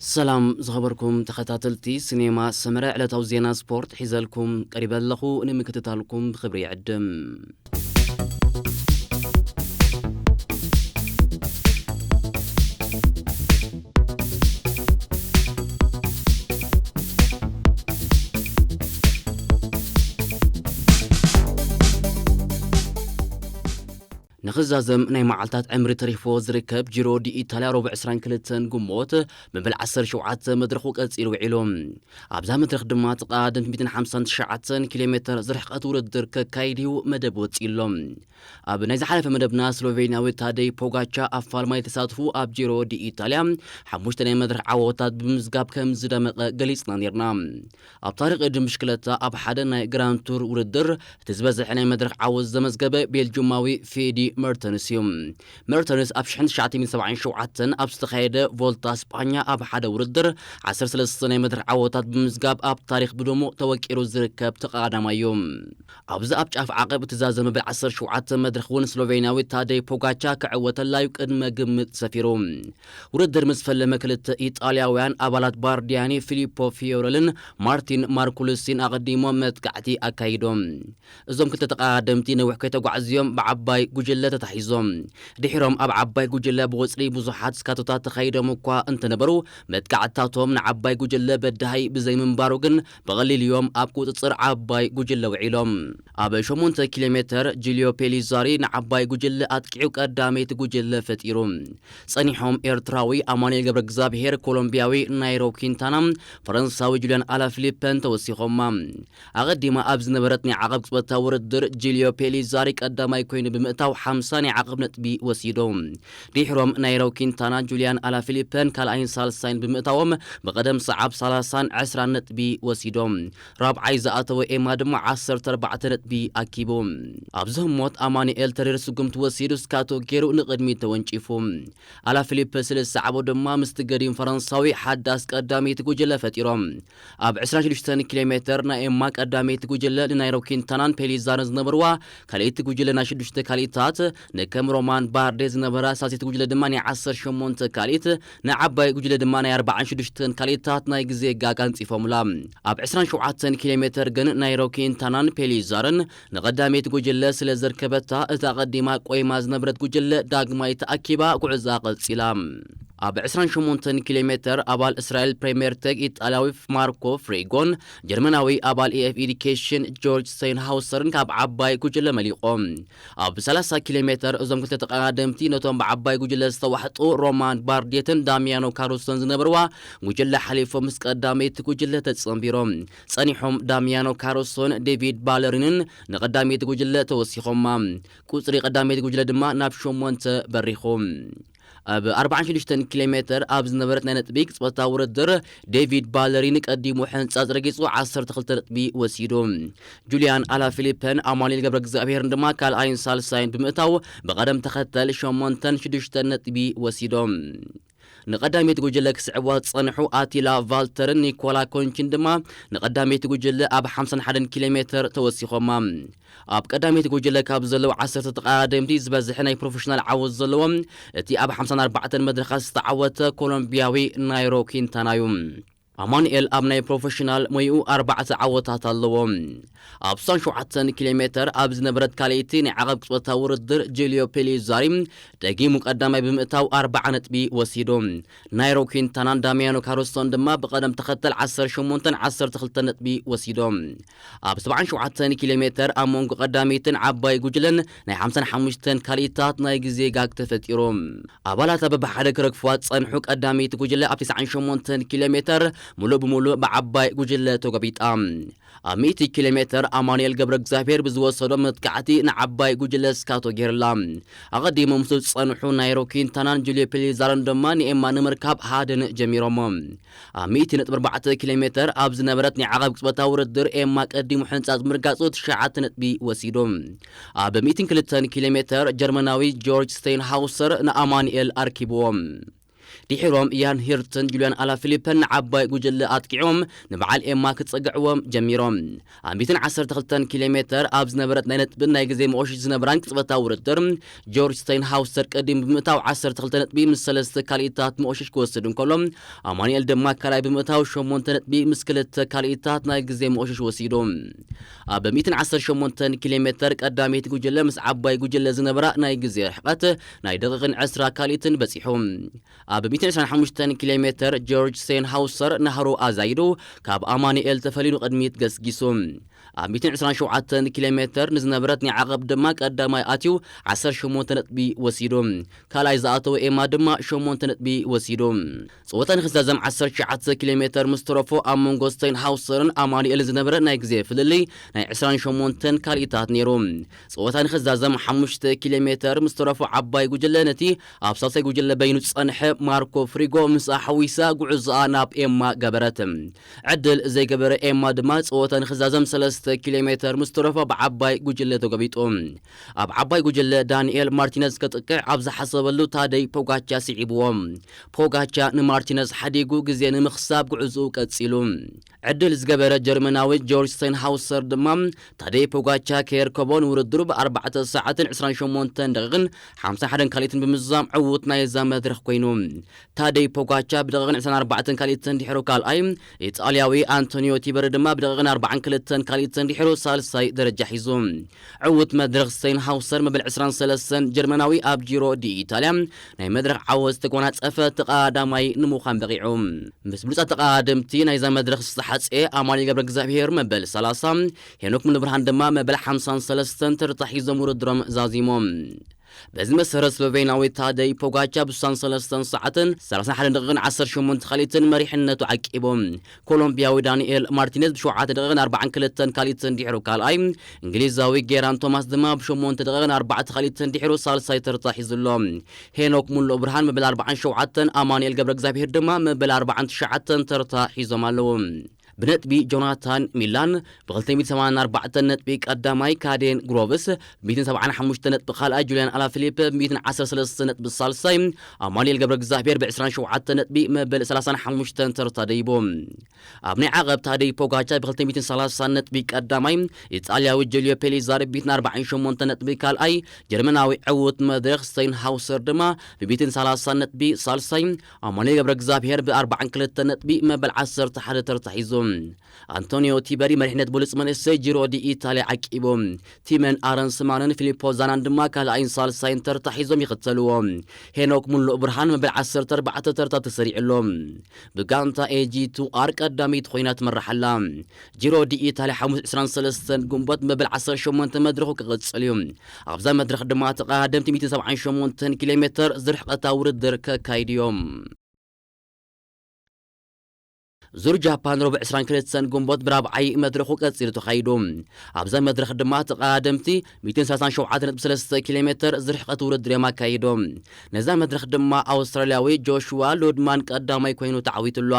ሰላም ዝኸበርኩም ተኸታተልቲ ሲኔማ ሰመረ፣ ዕለታዊ ዜና ስፖርት ሒዘልኩም ቀሪበ ኣለኹ። ንምክትታልኩም ብኽብሪ ይዕድም። ንኽዛዘም ናይ መዓልታት ዕምሪ ተሪፎ ዝርከብ ጂሮ ዲ ኢታልያ ረቡዕ ዕስራን ክልተን ግንቦት መበል ዓሰርተ ሸውዓተ መድረኹ ቀጺሉ ውዒሉ። ኣብዛ መድረኽ ድማ እቲ ቀዳድም ሚእትን ሓምሳን ትሽዓተን ኪሎ ሜተር ዝርሕቀት ውድድር ከካይድ እዩ መደብ ወጺኡ ኣሎ። ኣብ ናይ ዝሓለፈ መደብና ስሎቬንያዊ ታደይ ፖጋቻ ኣብ ፋልማይ ተሳትፉ ኣብ ጂሮ ዲ ኢታልያ ሓሙሽተ ናይ መድረኽ ዓወታት ብምዝጋብ ከም ዝደመቐ ገሊጽና ነርና። ኣብ ታሪኽ ቅድድም ብሽክለታ ኣብ ሓደ ናይ ግራንድ ቱር ውድድር እቲ ዝበዝሐ ናይ መድረኽ ዓወት ዘመዝገበ ቤልጁማዊ ፌዲ መርተንስ እዩ። መርተንስ ኣብ ሽሕን ትሽዓተ ሚእትን ሰብዓን ሸውዓተን ኣብ ዝተኻየደ ቮልታ ስጳኛ ኣብ ሓደ ውድድር ዓሰርተ ሰለስተ ናይ መድረኽ ዓወታት ብምምዝጋብ ኣብ ታሪኽ ብድሙቕ ተወቂሩ ዝርከብ ተቐዳዳማይ እዩ። ኣብዚ ኣብ ጫፍ ዓቐብ እቲ ዛዘመ መበል ዓሰርተ ሸውዓተ መድረኽ እውን ስሎቬንያዊ ታደይ ፖጋቻ ክዕወተላ እዩ ቅድመ ግምት ሰፊሩ። ውድድር ምስ ፈለመ ክልተ ኢጣልያውያን ኣባላት ባርዲያኒ ፊሊፖ ፊዮረልን ማርቲን ማርኩሉሲን ኣቐዲሞም መጥቃዕቲ ኣካይዶም። እዞም ክልተ ተቐዳደምቲ ነዊሕ ከይተጓዕዝዮም ብዓባይ ጉጅለ ተታሒዞም። ድሒሮም ኣብ ዓባይ ጉጅለ ብቑጽሪ ብዙሓት ስካቶታት ተኻይዶም እኳ እንተነበሩ፣ መጥቃዕትታቶም ንዓባይ ጉጅለ በዳሂ ብዘይምንባሩ ግን ብቐሊል እዮም ኣብ ቁጽጽር ዓባይ ጉጅለ ውዒሎም። ኣብ ሸሞንተ ኪሎ ሜተር ጁልዮ ፔሊዛሪ ንዓባይ ጉጅለ ኣጥቂዑ ቀዳመይቲ ጉጅለ ፈጢሩ። ጸኒሖም ኤርትራዊ ኣማኑኤል ገብረ እግዚኣብሄር፣ ኮሎምቢያዊ ናይሮ ኪንታና፣ ፈረንሳዊ ጁልያን ኣላፊሊፐን ተወሲኾማ። ኣቐዲማ ኣብ ዝነበረት ናይ ዓቐብ ቅጽበታዊ ውድድር ጁልዮ ፔሊዛሪ ቀዳማይ ኮይኑ ብምእታው ሓምሳ ናይ ዓቐብ ነጥቢ ወሲዱ። ድሒሮም ናይሮ ኪንታና፣ ጁልያን ኣላፊሊፐን ካልኣይን ሳልሳይን ብምእታዎም ብቐደም ሰዓብ ሰላሳን ዕስራን ነጥቢ ወሲዶም። ራብዓይ ዝኣተወ ኤማ ድማ ዓሰርተ ኣርባዕተ ነጥቢ ኣኪቡ። ኣብዚ ህሞት ኣማኑኤል ተሪር ስጉምቲ ወሲዱ ስካቶ ገይሩ ንቕድሚት ተወንጪፉ። ኣላ ፊሊፕ ስለ ዝሰዓቦ ድማ ምስቲ ገዲም ፈረንሳዊ ሓዳስ ቀዳመይቲ ጉጅለ ፈጢሮም። ኣብ ዕስራን ሽዱሽተን ኪሎ ሜተር ናይ ኤማ ቀዳመይቲ ጉጅለ ንናይሮ ኪንታናን ፔሊዛርን ዝነበርዋ ካልኣይቲ ጉጅለ ናይ ሽዱሽተ ካልኢታት፣ ንከም ሮማን ባርዴ ዝነበራ ሳልሰይቲ ጉጅለ ድማ ናይ ዓሰርተ ሸሞንተ ካልኢት፣ ንዓባይ ጉጅለ ድማ ናይ ኣርባዓን ሽዱሽተን ካልኢታት ናይ ግዜ ጋግ ኣንጺፎምላ። ኣብ ዕስራን ሸውዓተን ኪሎ ሜተር ግን ናይሮ ኪንታናን ፔሊዛርን ንቐዳመይቲ ጉጅለ ስለ ዘርከበታ፣ እታ ኣቐዲማ ቆይማ ዝነበረት ጉጅለ ዳግማይ ተኣኪባ ጉዕዛ ቀጺላ። ኣብ ዕስራን ሸሞንተን ኪሎ ሜተር ኣባል እስራኤል ፕሪምየር ቴክ ኢጣልያዊ ማርኮ ፍሬጎን ጀርመናዊ ኣባል ኤኤፍ ኤዱኬሽን ጆርጅ ስቴንሃውሰርን ካብ ዓባይ ጉጅለ መሊቖም። ኣብ ሰላሳ ኪሎ ሜተር እዞም ክልተ ተቐዳደምቲ ነቶም ብዓባይ ጉጅለ ዝተዋሕጡ ሮማን ባርዴትን ዳሚያኖ ካሩሶን ዝነበርዋ ጉጅለ ሓሊፎም ምስ ቀዳመይቲ ጉጅለ ተጸንቢሮም ጸኒሖም። ዳሚያኖ ካሩሶን ዴቪድ ባለሪንን ንቐዳመይቲ ጉጅለ ተወሲኾማ። ቁጽሪ ቀዳመይቲ ጉጅለ ድማ ናብ ሸሞንተ በሪኹ። ኣብ ኣርባዓን ሽዱሽተን ኪሎ ሜተር ኣብ ዝነበረት ናይ ነጥቢ ቅጽበታዊ ውድድር፣ ዴቪድ ባለሪን ቀዲሙ ሕንጻጽ ረጊጹ ዓሰርተ ክልተ ነጥቢ ወሲዱ። ጁልያን ኣላፊሊፐን ኣማኑኤል ገብረ እግዚኣብሄርን ድማ ካልኣይን ሳልሳይን ብምእታው ብቐደም ተኸተል ሸሞንተን ሽዱሽተን ነጥቢ ወሲዶም። ንቐዳመይቲ ጉጅለ ክስዕብዋ ዝጸንሑ ኣቲላ ቫልተርን ኒኮላ ኮንችን ድማ ንቐዳመይቲ ጉጅለ ኣብ ሓምሳን ሓደን ኪሎ ሜተር ተወሲኾማ። ኣብ ቀዳመይቲ ጉጅለ ካብ ዘለዉ ዓሰርተ ተቐዳደምቲ ዝበዝሐ ናይ ፕሮፌሽናል ዓወት ዘለዎም፣ እቲ ኣብ ሓምሳን ኣርባዕተን መድረኻት ዝተዓወተ ኮሎምቢያዊ ናይሮ ኪንታና እዩ። ኣማኑኤል ኣብ ናይ ፕሮፌሽናል ሞይኡ ኣርባዕተ ዓወታት ኣለዎ። ኣብ ስሳን ሸውዓተን ኪሎ ሜተር ኣብ ዝነበረት ካልኣይቲ ናይ ዓቐብ ቅጽበታዊ ውድድር፣ ጁልዮ ፔሊዛሪ ደጊሙ ቀዳማይ ብምእታው ኣርባዓ ነጥቢ ወሲዱ። ናይሮ ኪንታናን ዳሚያኖ ካሩሶን ድማ ብቐደም ተኸተል ዓሰርተ ሸሞንተን ዓሰርተ ክልተን ነጥቢ ወሲዶም። ኣብ ሰብዓን ሸውዓተን ኪሎ ሜተር ኣብ መንጎ ቀዳመይትን ዓባይ ጉጅለን ናይ ሓምሳን ሓሙሽተን ካልኢታት ናይ ግዜ ጋግ ተፈጢሩ። ኣባላታ በብሓደ ክረግፍዋ ዝጸንሑ ቀዳመይቲ ጉጅለ ኣብ ተስዓን ሸሞንተን ኪሎ ሜተር ምሉእ ብምሉእ ብዓባይ ጉጅለ ተጎቢጣ። ኣብ ሚእቲ ኪሎ ሜተር ኣማኑኤል ገብረ እግዚኣብሔር ብዝወሰዶ መጥቃዕቲ ንዓባይ ጉጅለ ስካቶ ገይርላ። ኣቐዲሞም ምስ ዝጸንሑ ናይሮ ኪንታናን ጁልዮ ፔሊዛሮን ድማ ንኤማ ንምርካብ ሃደን ጀሚሮሞ። ኣብ ሚእቲ ነጥቢ ኣርባዕተ ኪሎ ሜተር ኣብ ዝነበረት ናይ ዓቐብ ቅጽበታዊ ውድድር ኤማ ቀዲሙ ሕንጻጽ ምርጋጹ ትሽዓተ ነጥቢ ወሲዱ። ኣብ ሚእትን ክልተን ኪሎ ሜተር ጀርመናዊ ጆርጅ ስቴንሃውሰር ንኣማኑኤል ኣርኪብዎ። ድሒሮም ያን ሂርትን ጁልያን ኣላፊሊፐን ንዓባይ ጉጅለ ኣጥቂዖም ንበዓል ኤማ ክጸግዕዎም ጀሚሮም። ኣብ ሚእትን ዓሰርተ ክልተን ኪሎ ሜተር ኣብ ዝነበረት ናይ ነጥብን ናይ ግዜ መቆሽሽ ዝነብራን ቅጽበታዊ ውድድር፣ ጆርጅ ስታይንሃውሰር ቀዲሙ ብምእታው ዓሰርተ ክልተ ነጥቢ ምስ ሰለስተ ካልኢታት መቆሽሽ ክወስድ እንከሎ፣ ኣማኑኤል ድማ ካልኣይ ብምእታው ሸሞንተ ነጥቢ ምስ ክልተ ካልኢታት ናይ ግዜ መቆሽሽ ወሲዱ። ኣብ ሚእትን ዓሰርተ ሸሞንተን ኪሎ ሜተር ቀዳመይቲ ጉጅለ ምስ ዓባይ ጉጅለ ዝነበራ ናይ ግዜ ርሕቀት ናይ ደቂቕን ዕስራ ካልኢትን በጺሑ። ኣብ ሚእትን ዕስራን ሓሙሽተን ኪሎ ሜተር ጆርጅ ስታይንሃውሰር ናህሩ ኣዛይዱ ካብ ኣማኑኤል ተፈሊኑ ቅድሚት ገስጊሱ። ኣብ ሚእትን ዕስራን ሸውዓተን ኪሎ ሜተር ንዝነበረት ናይ ዓቐብ ድማ ቀዳማይ ኣትዩ ዓሰርተ ሸሞንተ ነጥቢ ወሲዱ። ካልኣይ ዝኣተወ ኤማ ድማ ሸሞንተ ነጥቢ ወሲዱ። ጸወታ ንኽዛዘም ዓሰርተ ትሽዓተ ኪሎ ሜተር ምስ ተረፎ ኣብ መንጎ ስታይንሃውሰርን ኣማኑኤልን ዝነበረ ናይ ግዜ ፍልልይ ናይ ዕስራን ሸሞንተን ካልኢታት ነይሩ። ጸወታ ንኽዛዘም ሓሙሽተ ኪሎ ሜተር ምስ ተረፎ ዓባይ ጉጅለ ነቲ ኣብ ሳልሳይ ጉጅለ በይኑ ዝጸንሐ ማርኮ ፍሪጎ ምስኣ ሓዊሳ ጉዕዞኣ ናብ ኤማ ገበረት። ዕድል ዘይገበረ ኤማ ድማ ጸወታ ንኽዛዘም ሰለስተ ኪሎ ሜተር ምስ ተረፎ ብዓባይ ጉጅለ ተገቢጡ። ኣብ ዓባይ ጉጅለ ዳንኤል ማርቲነዝ ከጥቅዕ ኣብ ዝሓሰበሉ ታደይ ፖጋቻ ስዒብዎ። ፖጋቻ ንማርቲነዝ ሓዲጉ ግዜ ንምኽሳብ ጉዕዞኡ ቀጺሉ። ዕድል ዝገበረ ጀርመናዊ ጆርጅ ስታይንሃውሰር ድማ ታደይ ፖጋቻ ከየርከቦ ንውድድሩ ብኣርባዕተ ሰዓትን ዕስራን ሸሞንተን ደቂቕን ሓምሳን ሓደን ካልኢትን ብምዝዛም ዕዉት ናይዛ መድረኽ ኮይኑ። ታደይ ፖጋቻ ብደቂቕን ዕስራን ኣርባዕተን ካልኢትን ድሕሩ ካልኣይ፣ ኢጣልያዊ ኣንቶኒዮ ቲበሪ ድማ ብደቂቕን ኣርባዓን ክልተን ካልኢትን ድሕሩ ሳልሳይ ደረጃ ሒዙ። ዕዉት መድረኽ ስታይንሃውሰር መበል ዕስራን ሰለስተን ጀርመናዊ ኣብ ጂሮ ዲ ኢታልያ ናይ መድረኽ ዓወት ዝተጎናጸፈ ተቐዳማይ ንምዃን በቒዑ። ምስ ብሉጻት ተቐዳደምቲ ናይዛ መድረኽ ዝተሓጽኤ ኣማኑኤል ገብረ እግዚኣብሔር መበል ሰላሳ፣ ሄኖክ ሙሉብርሃን ድማ መበል ሓምሳን ሰለስተን ተርታ ሒዞም ውድድሮም ዛዚሞም። በዚ መሰረት ስሎቬንያዊ ታደይ ፖጋቻ ብ ስሳን ሰለስተን ሰዓትን ሰላሳን ሓደን ደቂቕን ዓሰርተ ሸሞንተ ካልኢትን መሪሕነቱ ዓቂቡ። ኮሎምቢያዊ ዳንኤል ማርቲኔዝ ብ ሸውዓተ ደቂቕን ኣርባዓን ክልተን ካልኢትን ድሕሩ ካልኣይ፣ እንግሊዛዊ ጌራን ቶማስ ድማ ብ ሸሞንተ ደቂቕን ኣርባዕተ ካልኢትን ድሕሩ ሳልሳይ ተርታ ሒዙ ኣሎ። ሄኖክ ሙሉእ ብርሃን መበል ኣርባዓን ሸውዓተን፣ ኣማኑኤል ገብረ እግዚኣብሄር ድማ መበል ኣርባዓን ትሽዓተን ተርታ ሒዞም ኣለዉ። ብነጥቢ ጆናታን ሚላን ብ ክልተ ሚእትን ሰማንያን ኣርባዕተን ነጥቢ ቀዳማይ፣ ካዴን ግሮቭስ ብ ሚእትን ሰብዓን ሓሙሽተን ነጥቢ ካልኣይ፣ ጁልያን ኣላፊሊፕ ብ ሚእትን ዓሰርተ ሰለስተን ነጥቢ ሳልሳይ፣ ኣማኑኤል ገብረ እግዚኣብሄር ብ ዕስራን ሸውዓተን ነጥቢ መበል ሰላሳን ሓሙሽተን ተርታ ደይቡ። ኣብ ናይ ዓቐብ ታደይ ፖጋቻ ብ ክልተ ሚእትን ሰላሳን ነጥቢ ቀዳማይ፣ ኢጣልያዊ ጁልዮ ፔሊዛሪ ብ ሚእትን ኣርባዓን ሸሞንተን ነጥቢ ካልኣይ፣ ጀርመናዊ ዕዉት መድረኽ ስታይንሃውሰር ድማ ብ ሚእትን ሰላሳን ነጥቢ ሳልሳይ፣ ኣማኑኤል ገብረ እግዚኣብሄር ብ ኣርባዓን ክልተን ነጥቢ መበል ዓሰርተ ሓደ ተርታ ሒዙ። ኣንቶኒዮ ቲበሪ መሪሕነት ብሉጽ መንእሰይ ጂሮ ዲ ኢታልያ ዓቂቡ። ቲመን ኣረንስማንን ፊሊፖ ዛናን ድማ ካልኣይን ሳልሳይን ተርታ ሒዞም ይኽተልዎ። ሄኖክ ሙሉእ ብርሃን መበል ዓሰርተ ኣርባዕተ ተርታ ተሰሪዑ ኣሎ። ብጋንታ ኤ ጂ ቱ ኣር ቀዳመይቲ ኮይና ትመርሕ ኣላ። ጂሮ ዲ ኢታልያ ሓሙስ ዕስራን ሰለስተን ግንቦት መበል ዓሰርተ ሸሞንተ መድረኹ ክቕጽል እዩ። ኣብዛ መድረኽ ድማ ተቐዳደምቲ ሚእትን ሰብዓን ሸሞንተን ኪሎ ሜተር ዝርሕቐታ ውድድር ከካይዱ እዮም። ዙር ጃፓን ረቡዕ ዕስራን ክልተን ግንቦት ብራብዓይ መድረኹ ቀጺሉ ተኻይዱ። ኣብዛ መድረኽ ድማ ተቐዳደምቲ ሚእትን ሰላሳን ሸውዓተን ነጥቢ ሰለስተ ኪሎ ሜተር ዝርሕቐት ውድድር እዮም ኣካይዶም። ነዛ መድረኽ ድማ ኣውስትራልያዊ ጆሽዋ ሉድማን ቀዳማይ ኮይኑ ተዓዊቱ ኣሎ።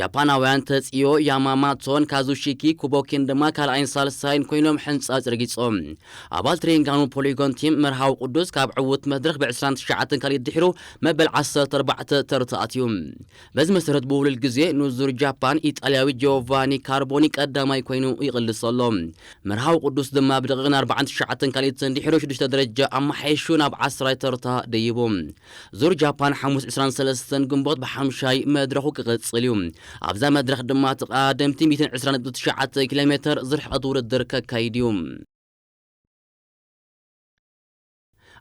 ጃፓናውያን ተጽዮ ያማማቶን ካዙሺኪ ኩቦኪን ድማ ካልኣይን ሳልሳይን ኮይኖም ሕንጻጽ ረጊጾም። ኣብ ኣልትሪንጋኑ ፖሊጎን ቲም መርሃዊ ቅዱስ ካብ ዕዉት መድረኽ ብ ዕስራን ትሽዓተን ካልኢት ድሒሩ መበል ዓሰርተ ኣርባዕተ ተርታ ኣትዩ። በዚ መሰረት ብውሉል ግዜ ንዙር ጃፓን ኢጣልያዊ ጂዮቫኒ ካርቦኒ ቀዳማይ ኮይኑ ይቕልስ ኣሎ። መርሃዊ ቅዱስ ድማ ብደቂቕን ኣርባዓን ትሽዓተን ካልኢትን ድሒሩ ሽዱሽተ ደረጃ ኣመሓይሹ ናብ ዓስራይ ተርታ ደይቡ። ዙር ጃፓን ሓሙስ ዕስራን ሰለስተን ግንቦት ብሓምሻይ መድረኹ ክቕጽል እዩ። ኣብዛ መድረኽ ድማ ተቐዳደምቲ ሚእትን ዕስራን ነጥቢ ትሽዓተ ኪሎ ሜተር ዝርሕቐት ውድድር ከካይድ እዩ።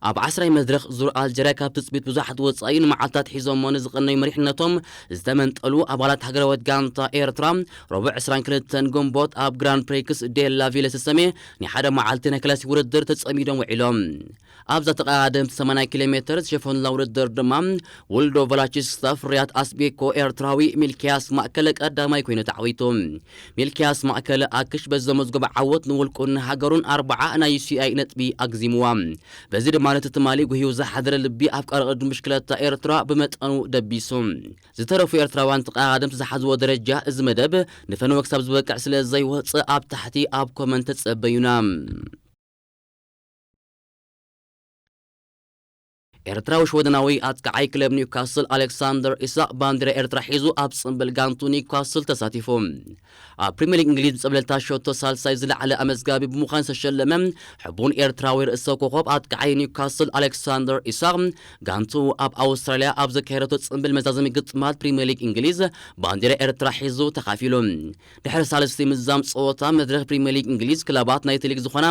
ኣብ ዓስራይ መድረኽ ዙር ኣልጀርያ ካብ ትጽቢት ብዙሓት ወጻኢ ንመዓልታት ሒዞሞ ንዝቐነዩ መሪሕነቶም ዝተመንጠሉ ኣባላት ሃገራዊት ጋንታ ኤርትራ ረቡዕ ዕስራን ክልተን ግንቦት ኣብ ግራንድ ፕሪክስ ዴላ ቪለ ስሰሜ ናይ ሓደ መዓልቲ ናይ ክላሲክ ውድድር ተጸሚዶም ውዒሎም። ኣብዛ ተቐዳደምቲ ሰማንያ ኪሎ ሜተር ዝሸፈኑላ ውድድር ድማ ውልዶ ቨላቺስታ ፍርያት ኣስቤኮ ኤርትራዊ ሚልኪያስ ማእከለ ቀዳማይ ኮይኑ ተዓዊቱ። ሚልኪያስ ማእከለ ኣክሽ በዚ ዘመዝገቦ ዓወት ንውልቁን ንሃገሩን ኣርብዓ ናይ ዩ ሲ ኣይ ነጥቢ ኣግዚምዋ። በዚ ድማ ነቲ ትማሊ ጉህዩ ዝሓደረ ልቢ ኣፍቃሪ ቅድድም ብሽክለታ ኤርትራ ብመጠኑ ደቢሱ። ዝተረፉ ኤርትራውያን ተቐዳደምቲ ዝሓዝዎ ደረጃ እዚ መደብ ንፈነወ ክሳብ ዝበቅዕ ስለ ዘይወጽእ ኣብ ታሕቲ ኣብ ኮመንት ተጸበዩና። ኤርትራዊ ሽወደናዊ ኣጥቃዓይ ክለብ ኒውካስል ኣሌክሳንደር ኢሳቕ ባንዲራ ኤርትራ ሒዙ ኣብ ጽምብል ጋንቱ ኒውካስል ተሳቲፉ። ኣብ ፕሪምየር ሊግ እንግሊዝ ብጸብለልታ ሸቶ ሳልሳይ ዝለዓለ ኣመዝጋቢ ብምዃን ዝተሸለመ ሕቡን ኤርትራዊ ርእሰ ኮኾብ ኣጥቃዓይ ኒውካስል ኣሌክሳንደር ኢሳቕ፣ ጋንቱ ኣብ ኣውስትራልያ ኣብ ዘካየደቶ ጽምብል መዛዘሚ ግጥማት ፕሪምየር ሊግ እንግሊዝ ባንዲራ ኤርትራ ሒዙ ተኻፊሉ። ድሕሪ ሳልስቲ ምዛም ጸወታ መድረኽ ፕሪምየር ሊግ እንግሊዝ፣ ክለባት ናይቲ ሊግ ዝኾና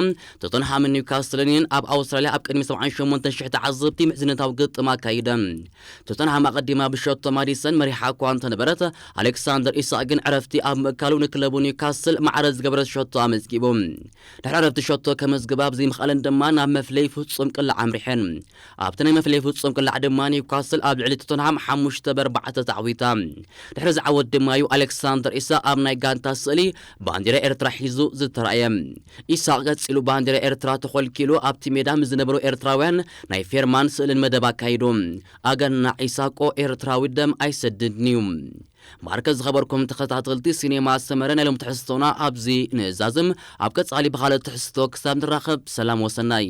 ቶተንሃምን ኒውካስልን እየን ኣብ ኣውስትራልያ ኣብ ቅድሚ ሰብዓን ሸሞንተን ሽሕ ተዓዘብቲ ምሕዝነታዊ ግጥም ኣካይደ። ቶተንሃም ኣቐዲማ ብሸቶ ማዲሰን መሪሓ እኳ እንተነበረት፣ ኣሌክሳንደር ኢሳቕ ግን ዕረፍቲ ኣብ ምእካሉ ንክለቡ ኒውካስል ማዕረ ዝገበረት ሸቶ ኣመዝጊቡ። ድሕሪ ዕረፍቲ ሸቶ ከመዝግባ ብዘይምኽኣለን ድማ ናብ መፍለይ ፍጹም ቅላዕ ኣምሪሐን። ኣብቲ ናይ መፍለይ ፍጹም ቅላዕ ድማ ኒውካስል ኣብ ልዕሊ ቶተንሃም ሓሙሽተ ብ ኣርባዕተ ተዓዊታ። ድሕሪ ዝዓወት ድማ እዩ ኣሌክሳንደር ኢሳቕ ኣብ ናይ ጋንታ ስእሊ ባንዲራ ኤርትራ ሒዙ ዝተራእየ። ኢሳቕ ቀጺሉ ባንዲራ ኤርትራ ተኾልኪሉ ኣብቲ ሜዳ ምስ ዝነበሩ ኤርትራውያን ናይ ፌርማን ስእልን መደብ ኣካይዱ። ኣገናዕ ኢሳቆ፣ ኤርትራዊ ደም ኣይሰድድን እዩ። ማርከ ዝኸበርኩም ተኸታተልቲ ሲኔማ ሰመረ፣ ናይ ሎም ትሕዝቶና ኣብዚ ንእዛዝም። ኣብ ቀጻሊ ብኻልእ ትሕዝቶ ክሳብ ንራኸብ ሰላም ወሰናይ።